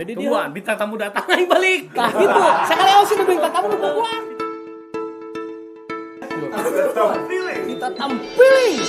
Jadi dia Tungguan, bintang tamu datang aing balik. Tah gitu. Sekali awas itu bintang tamu nungguan. Kita tampilin.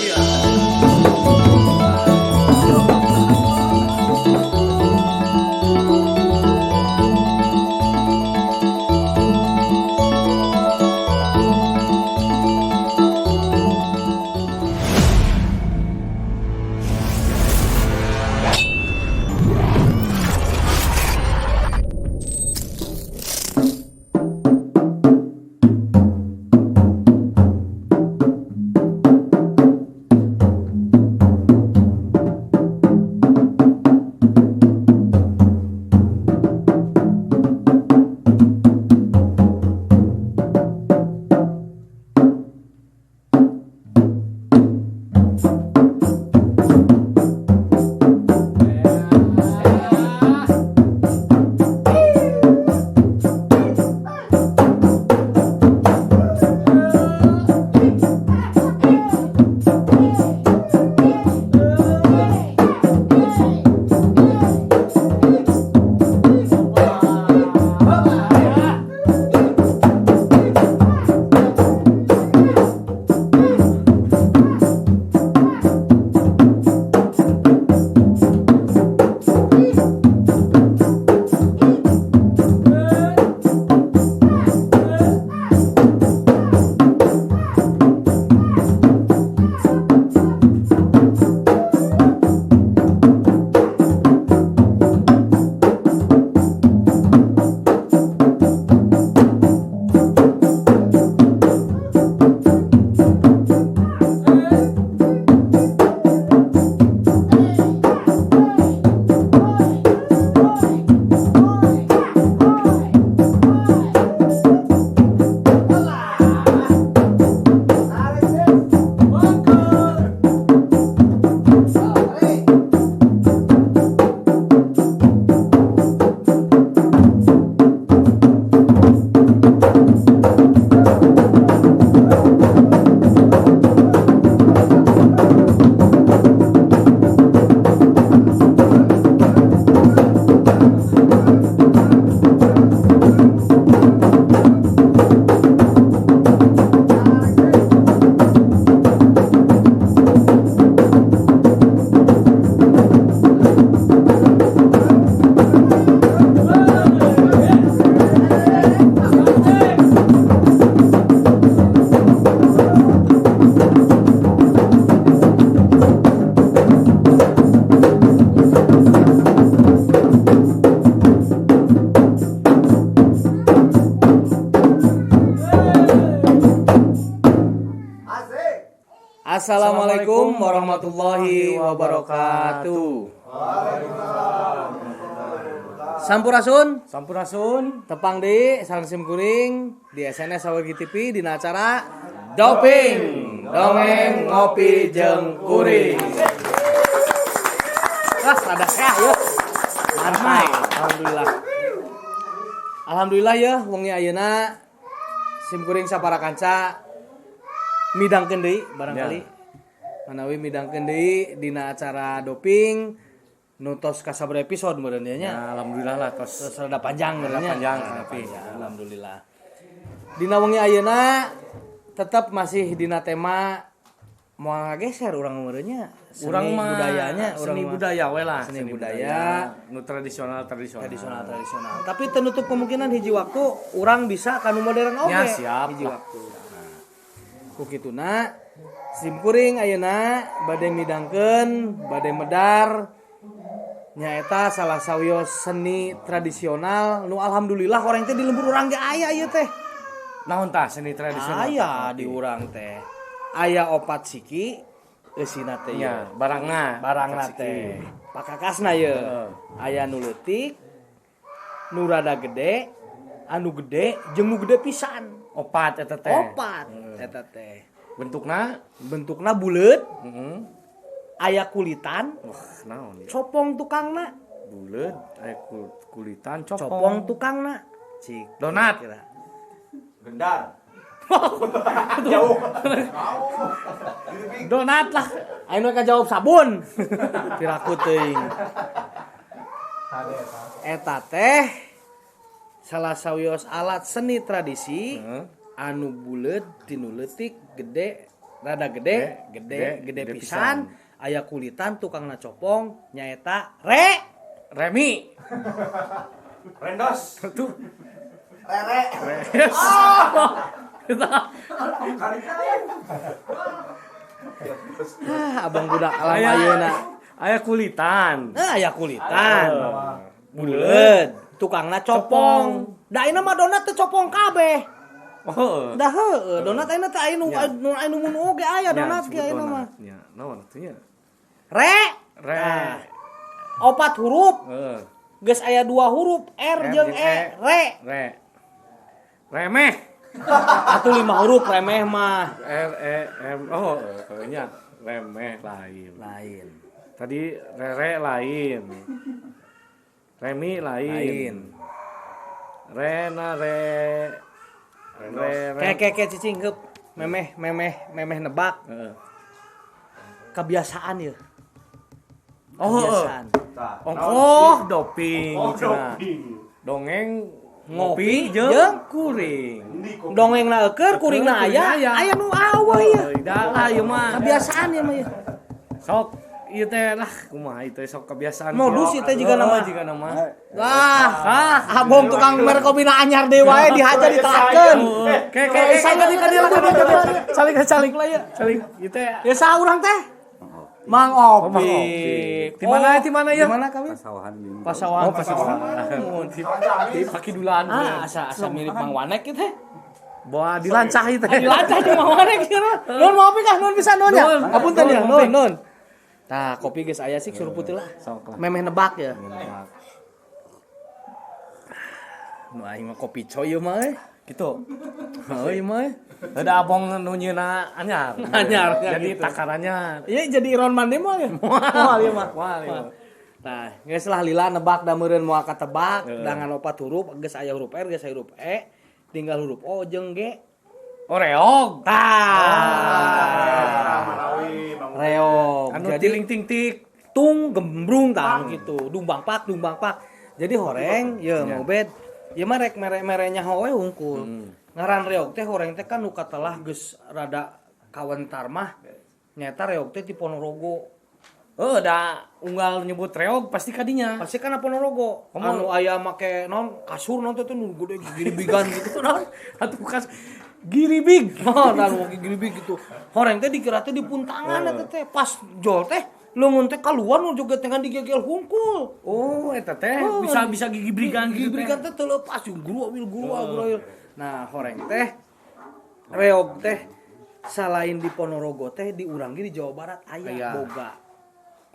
Assalamualaikum warahmatullahi wabarakatuh. Sampurasun. Sampurasun. Tepang deui sareng sim kuring di SNS Sawargi TV dina acara Doping Dongeng Ngopi Jeung Kuring. Wah, rada seah ya. Mantap. Alhamdulillah. Alhamdulillah ya wengi ayeuna sim kuring sapara kanca midangkeun deui barangkali. Ya. Manawi midangkeun deui dina acara doping nu tos kasabaraha episode meureun nya. Ya, alhamdulillah lah tos. Terus rada panjang meureun nya. Panjang, Rada tapi. panjang, alhamdulillah. Dina wengi ayeuna tetep masih dina tema moal ngageser urang meureun nya. Seni Urang mah budayanya, urang seni mah. budaya we lah, Seni budaya. Nu tradisional tradisional. Tradisional tradisional. Tapi tenutup kemungkinan hiji waktu urang bisa kanu modern oge. Ya, siap Hiji lah. waktu. Nah, ku kituna sim kuring ayeuna bade midangkeun, bade medar nyaeta salah sawios seni tradisional nu alhamdulillah orang teh di lembur urang ge aya ieu teh. Naon tah seni tradisional? Aya di urang teh. Aya opat siki eusina teh Nya, ieu. barangna. Barangna Opat siki. teh. Pakakasna ye. Heeh. Aya nu leutik, nu rada gede, anu gede jeung nu gede pisan. Opat eta teh. Opat eta teh. Bentukna? Bentukna buleut, Heeh. aya kulitan, Wah, naon ieu? copong tukangna. Buleut, aya kulitan, copong. Copong tukangna. Cik. Donat. Kira. Gendar. Donat lah. Ayo mereka jawab sabun. Piraku teuing. Eta teh salah sawios alat seni tradisi anu buleud tinu leutik, gede, rada gede, gede, gede, gede pisan, aya kulitan, tukangna copong, nyaeta re Remi. Rendos. Tuh. Rere. Res. Ah, abang budak alam Aya ayeuna. Aya kulitan. Nah, aya kulitan. Buleud, tukangna copong. Da ayeuna mah donat teh copong kabeh. Oh. Da heueuh, donat ayeuna teh aya nu nu aya nu mun oge aya donat ge ayeuna mah. Ya, naon atuh nya? Re. Re. Nah, opat huruf. Heeh. Geus aya dua huruf R R jeung jeung E, E. re. Re. Remeh. Atuh lima huruf remeh mah. R E M, oh nya remeh lain. Lain. Tadi rere lain. Remi lain. Lain. Rena re re re. Ke ke ke cicing heup. Memeh memeh memeh nebak Heeh. kebiasaan ya. Oh, heeh. Kebiasaan. Ongkoh doping. Oh, cenah. doping. Dongeng Ngopi ngopi jeung jeung kuring. Dongengna eueur, kuringna aya, kuringna aya. aya nu aweuh ieu. Dah lah ieu mah. Kebiasaan ya mah ieu. Sok ieu teh lah kumaha ieu teh sok kebiasaan. Modus ieu teh jiga nama. Jiga nama. Wah, abong tukang merkobina anyar deui wae dihajar ditelakeun. Ke ke ke Saya ka dieu ka dieu ka dieu. Calik calik lah ya. Calik ieu teh. Ya saha urang teh? Mang Oh, Mang Opik. Opik. Di mana, di mana ya? Di mana kami? Pasawahan ini. Pasawahan. Oh, pasawahan. Di pakidulan. Ah, asa asa mirip Mang Wanek kieu teh. Bawa dilancah ieu teh. Dilancah jeung Mang Wanek kieu. Nuhun Mang Opik ah, nuhun pisan nuhun ya. Nuhun. Apunten ya, Nuhun, nuhun Opik. nuhun. Tah, kopi geus aya sih suruh putih lah. Sok lah. Memeh nebak ya. Nu aing mah kopi coy ieu mah euy. Gitu. Heuh ieu mah euy. Ada abong nu nyieuna anyar. Anyar, ya Jadi gitu. takarannya Iya jadi Iron Man deh moal ya. Moal ieu mah. Moal ieu. Nah, geus lah lila nebak da meureun moal katebak, da ngan opat huruf, geus aya huruf R, geus aya huruf E, tinggal huruf O jeung G. Oh, reog. Tah. Marawi, Mang. Reog. Anu Jadi tiling ting tik. tung gembrung tah anu gitu. Dumbang pak, dumbang pak. Jadi horeng ye mau bed. Ieu mah rek mere-merenya we hungkul. Ngaran reog teh horeng teh kan nu katelah geus rada kawentar mah nyata reog teh ti Ponorogo. Oh, da unggal nyebut reog pasti kadinya. Pasti kan Ponorogo. Komo. Anu aya make non kasur non teh nu gede giribigan gitu non. Atuh kas giribig. Oh, dan nu giribig gitu. Horeng teh dikira teh di puntangan eta teh pas jol teh leungeun teh kaluar nu joget teh ngan digegel hungkul. Oh, eta teh Oh, bisa bisa gigi brigan gitu. Gibrigan teh teu leupas jeung guruwil guruwil guruwil. Nah, horeng teh reog teh selain di Ponorogo teh di urang ge di Jawa Barat aya Aya. boga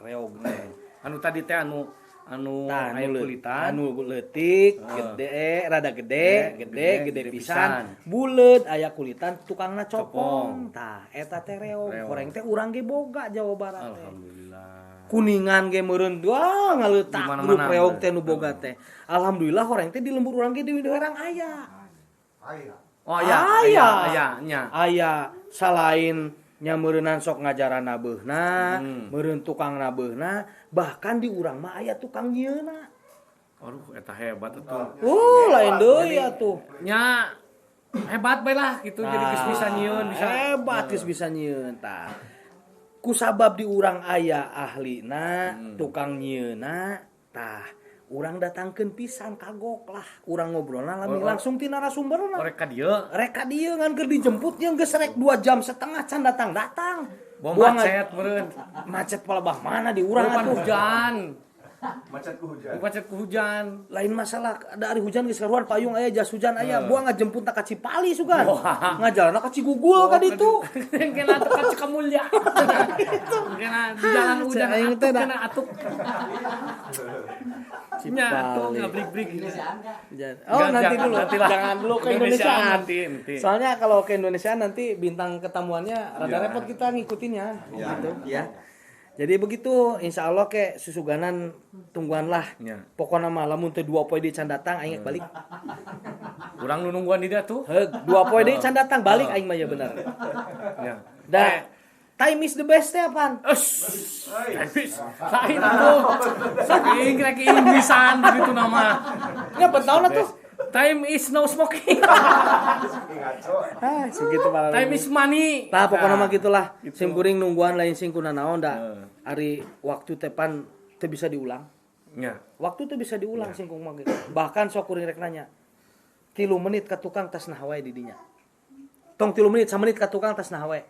reog teh. Anu tadi teh anu anu Tah, aya anu kulitan. anu leutik, gede, rada gede, gede, Gede, gede, gede pisan, pisan. buleut, aya kulitan, tukangna copong. Copong. Tah, eta teh reog. Reog. Horeng teh urang ge boga Jawa Barat teh. Alhamdulillah. Kuningan ge meureun, wah ngaleutak Di mana-mana grup reog meureun. teh nu boga teh. Alhamdulillah horeng teh di lembur urang ge di Widuherang aya. Aya. Oh aya, Aya. aya, aya, nya. Aya salain nya meureunnan sok ngajaran nabeuna, meureun tukang nabeuna, bahkan di urang mah aya tukang nyieuna. Aduh, eta hebat atuh. Lain deui atuh. Nya hebat bae lah gitu jadi geus bisa nyieun bisa. Hebat geus bisa nyieun tah. Kusabab di urang aya ahlina, tukang nyieuna, tah urang datangkeun pisan kagok lah. Urang ngobrolna lami langsung ti narasumberna. Rek ka dieu. Rek ka dieu ngan keur dijemput jeung geus rek 2 jam setengah can datang-datang. Bom Buang macet meureun. Macet palebah mana di urang Urang atuh. hujan. Macet ku hujan. Macet ku hujan. Lain masalah ada hari hujan geus karuan payung aya jas hujan aya buang ngajemput ka Cipali sugan. Ngajalanna ka Cigugul ka ditu. Kena atuh ka Cikamulya. Kena di jalan hujan Aing atuk teh da. kena atuk. Nya atuh Cipali. ngabrik-brik. Oh, Jangan, nanti jangan, dulu. nanti lah. Jangan dulu ke Indonesia Indonesia. nanti, nanti. Soalnya kalau ke Indonesia nanti bintang ketamuannya rada repot kita ngikutinnya gitu ya. Jadi begitu, insya Allah ke susuganan tungguan lah. Ya. Pokoknya mah lamun teu 2 poe deui can datang aing balik. Urang nu nungguan di dieu tuh. Heug, 2 poe deui can datang balik aing mah ya bener. Ya. Da Time is the best teh apaan? Habis. Lain atuh. Saking rek Inggrisan gitu nama. Nya tahun tuh. Time is no smoking. Ah, segitu malah. Time is money. Tah pokoknya mah gitulah. Sim kuring nungguan lain sing kuna naon da. Ari waktu tepan teu bisa diulang. Nya. Waktu tuh bisa diulang sing kuring mah ge. Bahkan sok kuring rek nanya. 3 menit ka tukang tas naha wae di dinya. Tong 3 menit, samenit ka tukang tas naha wae.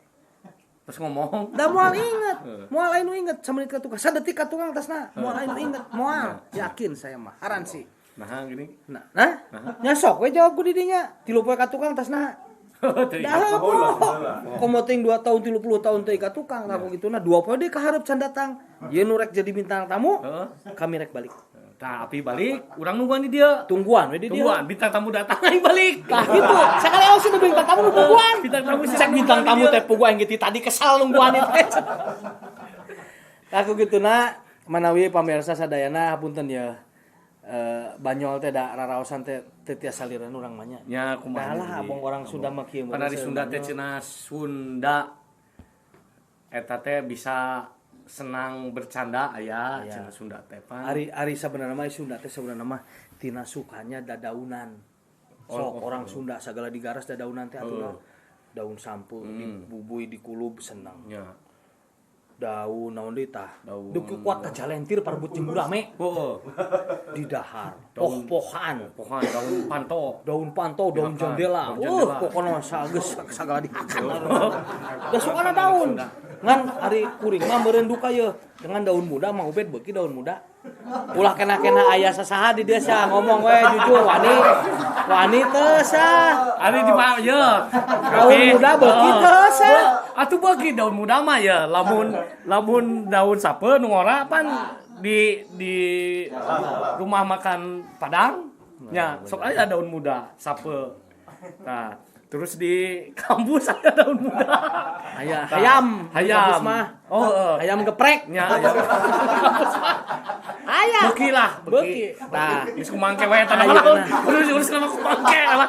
Terus ngomong. Da moal inget, moal anu inget samenit ka tukang, sadetik ka tukang tasna, moal anu inget, moal. Yakin saya mah, haran sih. Nah, gini. Nah, nya sok we jawab ku di dinya. 3 poe ka tukang tasna. Dah kok. Komo teuing 2 tahun 30 tahun teu ka tukang, nah gitu nah 2 poe deui ka hareup can datang. Ieu nu rek jadi bintang tamu, kami rek balik. Tapi balik, urang nungguan di dia. Tungguan we di dia. Tungguan, bintang tamu datang aing balik. Tah gitu. Sakali awas nu bintang tamu nu nungguan. Bintang tamu sih Cek bintang tamu teh puguh aing gitu tadi kesal nungguan itu. Aku gitu na manawi pamirsa sadayana hapunten ya. Banyol teh da raraosan teh teu tiasa liran urang mah nya. Nya kumaha. Dah lah abong orang Sunda mah kieu. Karena di Sunda teh cenah Sunda eta teh bisa senang bercanda aya cenah Sunda teh pan. Ari ari sabenerna mah Sunda teh sabenerna mah tina sukanya dadaunan. Sok orang Sunda sagala digaras dadaunan teh atuh daun sampeu dibubui dikulub senang. Nya. Daun naon deui tah? Daun. Duh kuat ka jalentir parebut jeung gurame Heeh. didahar. Poh-pohan. Pohan daun panto. Daun panto, daun Dimakan. jendela. Daun jendela. Pokoknya mah sageus sagala dihakan. Da sukana daun. Ngan ari kuring mah meureun duka ye. Dengan daun muda mah ubed beuki daun muda. Ulah kena-kena aya sasaha di desa ngomong we jujur wani. Wani teu sah. Ari di mana ye? Daun muda beuki teu sah. Atuh beuki daun muda mah ya, lamun lamun daun sape nu ngora pan di rumah makan Padang nya sok aya daun muda sape. Nah, terus di kampus ada daun muda. Aya hayam, Hayam. Kampus mah. Oh, heeh. Hayam geprek. Nya hayam. Aya. Beuki lah, Beuki. Tah. Geus kumangke we eta Ayeuna. mah. Urus urus nama kumangke lah.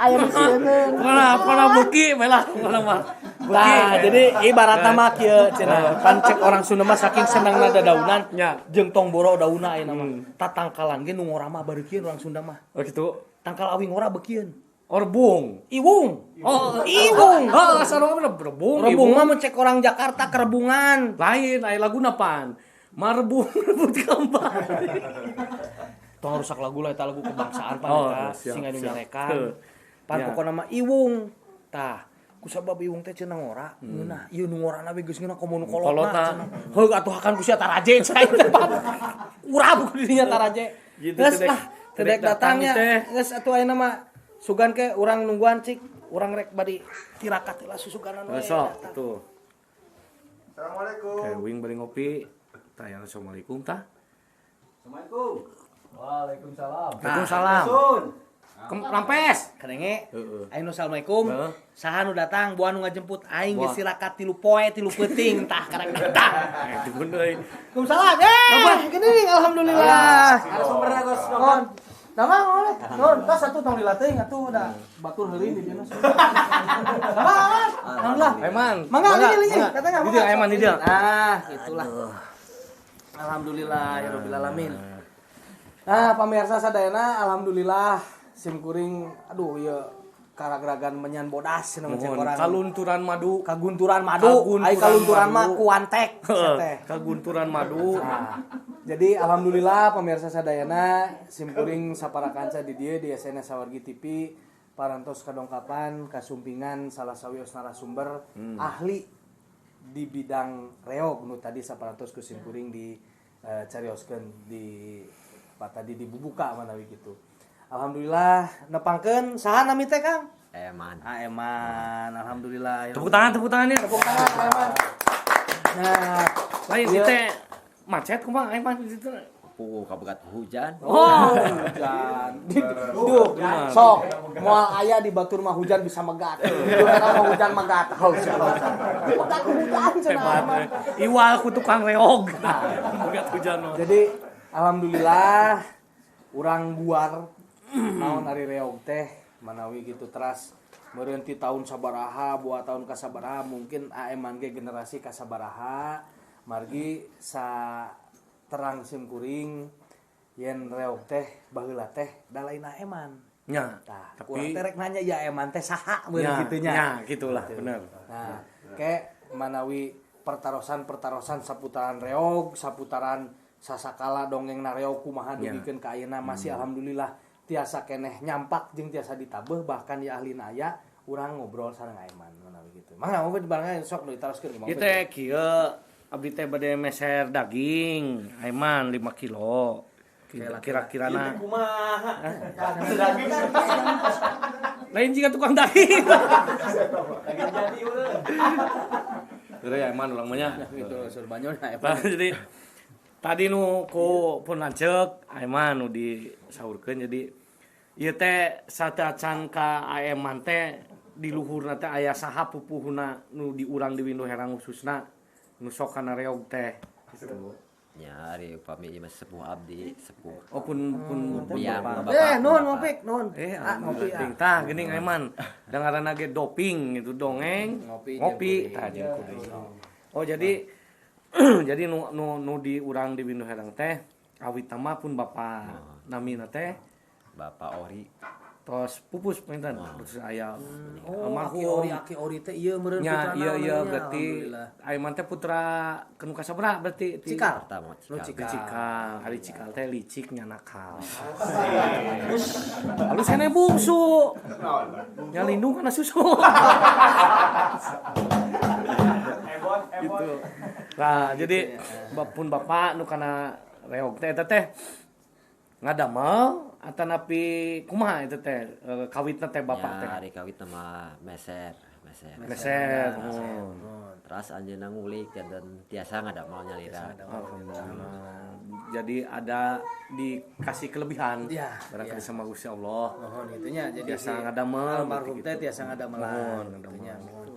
Ayam sieun. Pokona pokona beuki we lah, pokona mah. Beuki. Nah, jadi ibaratna mah kieu cenah. Pan cek orang Sunda mah saking senangna dadaunan Nya. jeung tong boro daunna ayeuna mah. Tatangkalan ge nu ngora mah bareukieun orang Sunda mah. Oh gitu. Tangkal awi ngora beukieun. Orbung. Iwung. Oh, Iwung. Oh, asal orang rebung. Rebung mah mun cek orang Jakarta kerebungan. Lain, aya laguna pan. Marbung rebut kembali. Tong rusak lagu lah eta lagu kebangsaan pan Oh, eta siap, sing anu siap. nyarekan. Heuh. Pan Ya. pokona mah iwung. Tah, kusabab iwung teh cenah ngora, ngeunah. Ieu nu ngorana we geus ngeunah komo nu kolotna Kolotna. cenah. Heuh atuh hakan ku sia taraje cai teh pan. Urap ku dirinya taraje. Gitu, Geus tedek- lah, tedek tedek datang datangnya. teh. Geus atuh ayeuna mah sugan ke urang nungguan cik, urang rek bari tirakat lah susuganan we. Besok datang. tuh. Assalamualaikum. Kayak wing bari ngopi. Tah ya assalamualaikum tah. Assalamualaikum. Waalaikumsalam. Waalaikumsalam. Rampes. Kadenge, Heeh. aing nu assalamualaikum. Heeh. Saha nu datang, buah nu ngajemput aing geus Buah. tirakat 3 poe, 3 peuting tah karek datang. Eh, dukun deui. Waalaikumsalam. Eh, gini alhamdulillah. Sumberna Gus. Nuhun. Nama boleh. Nuhun, tas satu tong dilatih atuh udah batur heuli di dieu. Sama, alhamdulillah. Eman. Mangga lieu lieu, katanya Di dieu Eman di dieu. Ah, itulah. Alhamdulillah ya rabbil alamin. Nah, pamirsa sadayana alhamdulillah sim kuring aduh ieu karagragan menyan bodas cenah cek Mohon orang. kalunturan madu. Kagunturan madu, Kagunturan ai kalunturan mah madu. kuantek teh. Kagunturan madu. Nah, jadi alhamdulillah pemirsa sadayana simkuring sapara kanca di dieu di SNS Sawargi TV parantos kadongkapan kasumpingan salah sawios narasumber ahli di bidang reog nu tadi saparantos ku simkuring di carioskeun di apa tadi dibubuka manawi gitu. Alhamdulillah nepangkeun saha nami teh Kang? Eman. Ah Eman, alhamdulillah. Tepuk tangan, tepuk tangan ya. Tepuk tangan Eman. Nah, Lain Iya. ieu teh macet kumaha Eman di situ. Puh, kabegat hujan. Oh, hujan. Duh, sok moal aya di batur mah hujan bisa megat. Duh, eta mah hujan megat. Megat hujan cenah. Hebat. Eman. Iwal ku tukang reog. Megat hujan mah. Jadi alhamdulillah urang buar naon ari reog teh manawi gitu teras Meureun ti tahun sabaraha, buat tahun kasabaraha, mungkin Aeman ge generasi kasabaraha. Margi sa terang sim kuring yen reog teh baheula teh da lain Aeman. Nya. Tah, tapi kurang teh rek nanya ya Eman teh saha meureun nya, kitu nya. Nya, gitulah, bener. Nah, kayak manawi pertarosan-pertarosan saputaran reog, saputaran sasakala dongeng na reog kumaha dugikeun ka ayeuna masih alhamdulillah tiasa keneh nyampak jeung tiasa ditabeuh, bahkan ya ahlina aya, urang ngobrol sareng Aiman manawi gitu. Mangga mau bareng sok nu ditaroskeun kumaha. Ieu teh kieu, abdi teh bade meser daging Aiman 5 kilo. Kira-kirana Kumaha? Lain jika tukang daging. Lagi jadi udah. Heureuy Aiman urang mah nya. Gitu sur banyo na. Nah, jadi tadi nu ku pun lanceuk Aiman nu disaurkeun, jadi ieu teh sateuacan ka Aiman teh di luhurna teh aya saha pupuhuna nu di urang di Windu Herang khususna nu sok kana reog teh gitu. Ya, ari upami ieu mah sepuh abdi, sepuh. Oh, pun pun pun Biang, bapak. bapak. Eh, nuhun ngopik, nuhun. Eh, Ah, ngopi ah. Tah geuning Aiman. Da ngaranna ge doping gitu dongeng. Ngopi jeung Ngopi kuring. Tah jeung kuring. Oh, jadi jadi nu nu nu di urang di Windu Herang teh awit mah pun bapak namina teh Bapak Ori. Tos pupus panginten, terus aya Oh, almarhum. Aki Ori, Aki Ori teh ieu meureun Nya putrana iya iya namanya, berarti alhamdulillah. Aiman teh putra kenu kasabaraha berarti Cikal. Pertama Nu Cikal. Cikal. Cikal, ari Cikal teh licik nya nakal. Lalu sene bungsu. Nya lindung kana susu. Ebot, ebot. Gitu. Nah, jadi pun bapak nu kana reog teh eta teh ngadamel atanapi kumaha eta teh kawitna teh bapak Ya, teh? ari kawit mah meser, meser. Meser. Oh. Terus anjeunna ngulik dan tiasa ngadamel nyalira. Alhamdulillah. Jadi ada dikasih kelebihan Ya, barangkali sama Gusti Allah. Mohon itunya jadi Tiasa si ngadamel, almarhum berarti teh gitu. tiasa ngadamelan. Mohon, gitunya, ngadamel. mohon.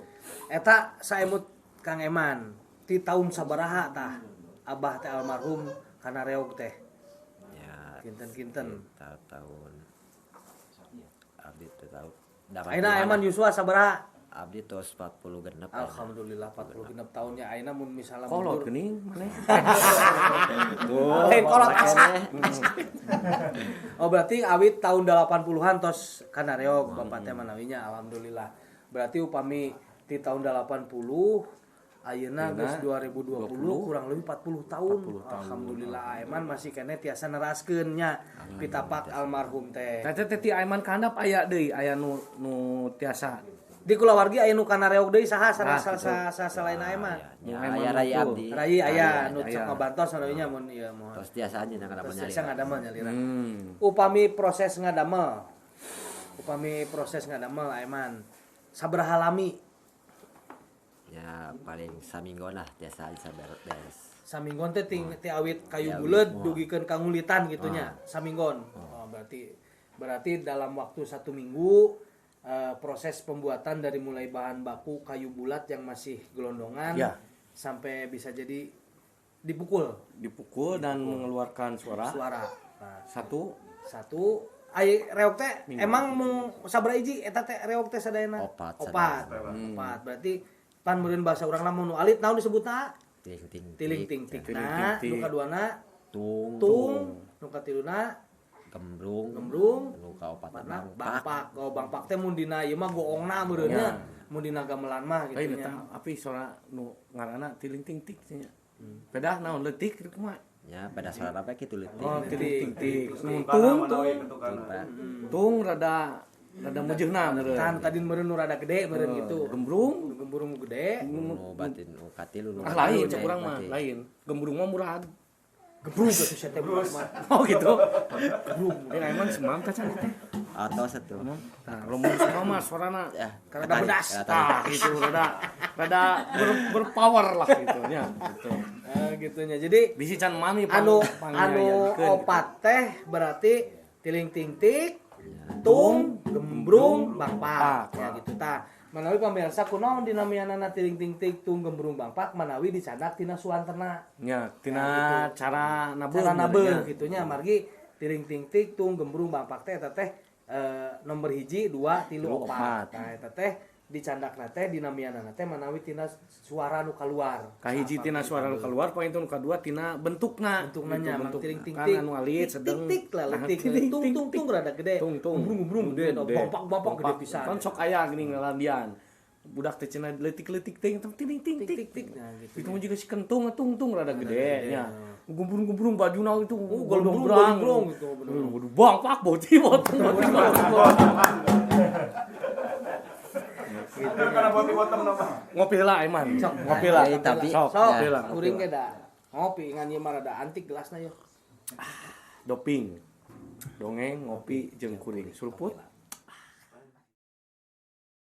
Eta saemut Kang Eman ti tahun sabaraha tah abah teh almarhum kana reog teh? Ya, Kinten-kinten. sekitar tahun abdi teh tahu. Ayeuna Eman yuswa sabaraha? Abdi tos 40 genep. Ayeuna. Alhamdulillah 40 genep tahunnya ayeuna mun misalnya Kolot mundur. geuning maneh. Lain kolot asa. Oh, berarti awit tahun 80-an tos kana reog bapak teh manawinya, alhamdulillah. Berarti upami di tahun 80 ayeuna geus 2020, kurang lebih 40 tahun. Alhamdulillah Aiman masih keneh tiasa neraskeun nya pitapak almarhum teh. Teh teh ti Aiman ka handap aya deui, aya nu nu tiasa. Di kulawargi aya nu kana reog deui saha Nah, salah gitu. sa selain Aiman? Ya, Emang aya rai betul. abdi. Rai aya nu Aya. sok ngabantos manawinya mun ieu mohon. Tos tiasa anjeunna ngadamel Terus tiasa nyalira. ngadamel nyalira. Upami proses ngadamel. Upami proses ngadamel Aiman. Sabaraha lami? Ya paling saminggon lah tiasa bisa beres. Saminggon teh ting ti awit kayu Ti awit, buleud moal. dugikeun ka ngulitan gitu nya. Saminggon. Oh, berarti berarti dalam waktu satu minggu proses pembuatan dari mulai bahan baku kayu bulat yang masih gelondongan Ya. sampai bisa jadi dipukul Dipukul dan mengeluarkan suara. suara. Nah, Satu satu ai reog teh emang mung sabaraha hiji eta teh reog teh sadayana? Opat Opat. Opat. Berarti pan meureun bahasa urang lamun nu alit naon disebutna? Tiling ting Tiling ting tik. Tiling Nah, ting tik. nu kaduana tung tung, nu katiluna gembrung gembrung, nu kaopat patna bangpak. bangpak. Oh, bangpak teh mun dina ieu mah goongna meureun nya. Mun dina gamelan mah gitu Lain nya. eta api suara nu ngaranna tiling ting tik nya. Pedah naon leutik kitu kumaha? Ya, pada suara apa kitu leutik. Oh, tiling ting tik. Nu Tung, tung tung tung. tung rada rada meujeunna meureun. Kan tadi meureun nu rada gede meureun gitu. Gembrung Nu gembrung nu gede, Nu batin nu katilu nu ah lain katilu cek urang mah berarti. lain. Gembrung mah murahan. Gebrung atuh sia teh budak mah. Oh gitu. Gembrung. Eh emang semam teh can teh. Atau satu. Nah, lamun semam mah suarana Ya, Karena katarik, pedas. katarik. tah gitu rada rada berpower lah gitu nya gitu. Eh, gitunya. Jadi Bisi can mami anu pang- anu pangyayakeun gitu. opat teh berarti tiling ting tik, tung, gembrung, bangpak ya gitu tah. Manawi pamirsa kunaon dinamianana tiling ting tik, tung, gembrung, bangpak manawi dicandak tina suantena. Nya, tina cara nabeuh. Cara nabeuh nya. gitunya margi tiling ting tik, tung, gembrung, bangpak teh eta teh Nomor hiji, dua, tilu, Tilu, opat. opat. Nah, eta teh dicandakna teh dinamianana teh manawi tina suara nu kaluar. Kahiji tina suara nu keluar, poin nu kadua tina bentukna. Bentukna Gitu, nya bentuk. ting ting Kan ting. anu alit sedeng. Tik tik lah Nah, letik. ting, Tung ting, tung ting. tung rada gede. Tung tung. Gumbrung gumbrung gede, bompak bompak gede pisan. Kan sok aya geuning ngalandian. Budak teh cenah leutik-leutik teh ting ting ting Tik ting. tik tik. Nah, gitu. Itu mah juga si kentung tung tung rada gede nya. Gumbrung-gumbrung bajuna itu golombrong, golombrang. golombrong gitu, bener. Waduh, bang pak boti boti boti. Karena boti bottom nama. Ngopi lah Eman. Ngopi lah. Eh, tapi Sok, Sok, ngopi lah. kuring ge da. Ngopi ngan ieu mah rada antik gelasna yo. Doping. Dongeng ngopi jeung kuring. Suruput.